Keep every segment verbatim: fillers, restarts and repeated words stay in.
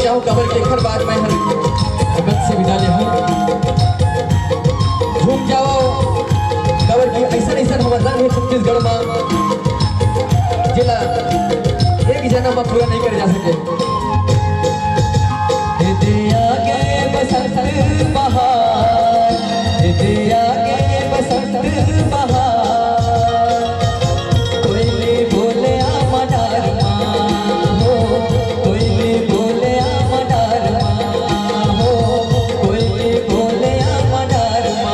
जाओ, काबर के एखर बाद मैं हर मंच से विदा लेहूं। झूम जाओ, काबर के अइसन अइसन हमर रंग हे छत्तीसगढ़ मा, जेला एक जनम मा पूरा नहीं करे जा सके। ए दे आगे बसंत बहार, ए दे आगे बसंत बहार। कोयली बोले आमा डार मा हो, कोयली बोले आमा डार मा हो, कोयली बोले आमा डार मा।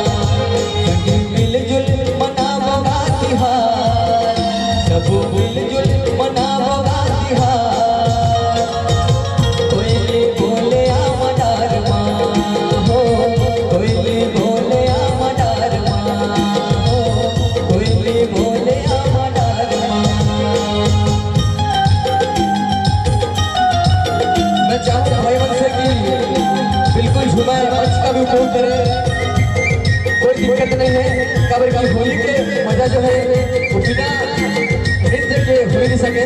संगी मिलजुल मनाबो गा तिहार, सबो मिलजुल मनाबो गा तिहार। कोयली बोले आमा डार मा हो, कोयली बोले आमा डार मा हो, कोयली बोले आमा डार मा। मैं चाहूँ भाई मन से कि बिल्कुल झूमा मंच का भी उपयोग करें, कोई दिक्कत नहीं है। काबर की होली के मजा जो है वो बिना नृत्य के हो ही नहीं सके।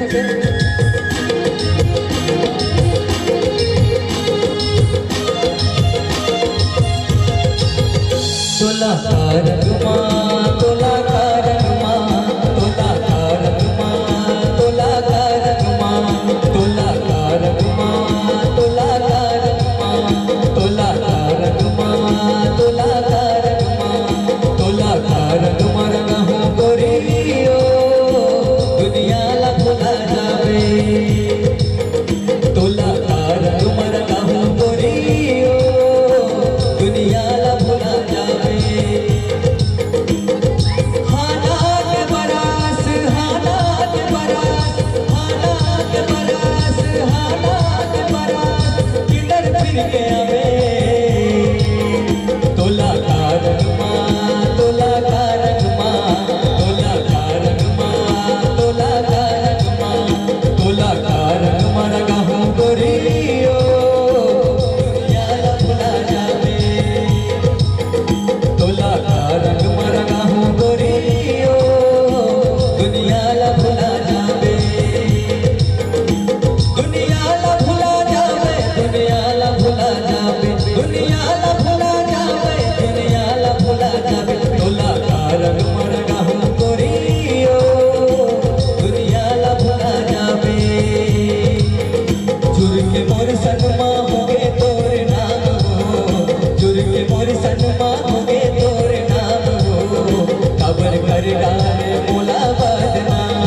तोला कारक मा, तोला कारक मा, तोला कारक मा, तोला कारक मा, तोला कारक मा, तोला कारक मा, तोला कारक मा, तोला कारक मा, तोला कारक मा रंगहूं गोरी ओ, दुनिया ला भुला जाबे। तोला कारक मा रंगहूं गोरी ओ, दुनिया ला भुला जाबे। हाना के बरस, हाना के बरस, हाना के बरस, हाना के बरस, किधर फिर के आवे? तोला कारक मा, तोला कारक मा, तोला कारक मा, तोला कारक मा, तोला कारक मा रंगहूं गोरी ओ, दुनिया ला भुला जाबे। तोला कारक मा रंगहूं गोरी ओ, दुनिया ला भुला जाबे। दुनिया ला भुला जाबे, दुनिया ला भुला जाबे, दुनिया ला भुला जाबे, दुनिया ला भुला जाबे। तोला कारक मा रंगहूं गोरी ओ, दुनिया ला भुला जाबे। जुर के मोर सनमा होगे तोर नाम हो, जुर के मोर सनमा होगे तोर नाम हो। काबर कर डारे मोला बदनाम,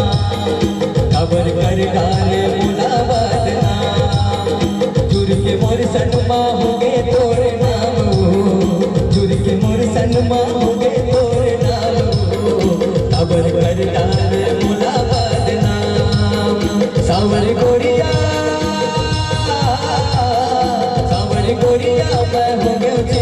काबर कर डारे मोला बदनाम। जुर के मोर सनमा होगे तोर नाम हो, जुर के मोर सनमा होगे तोर नाम हो। काबर कर डारे मोला बदनाम। साँवर गोरिया, साँवर गोरिया, मैं हो गयो जी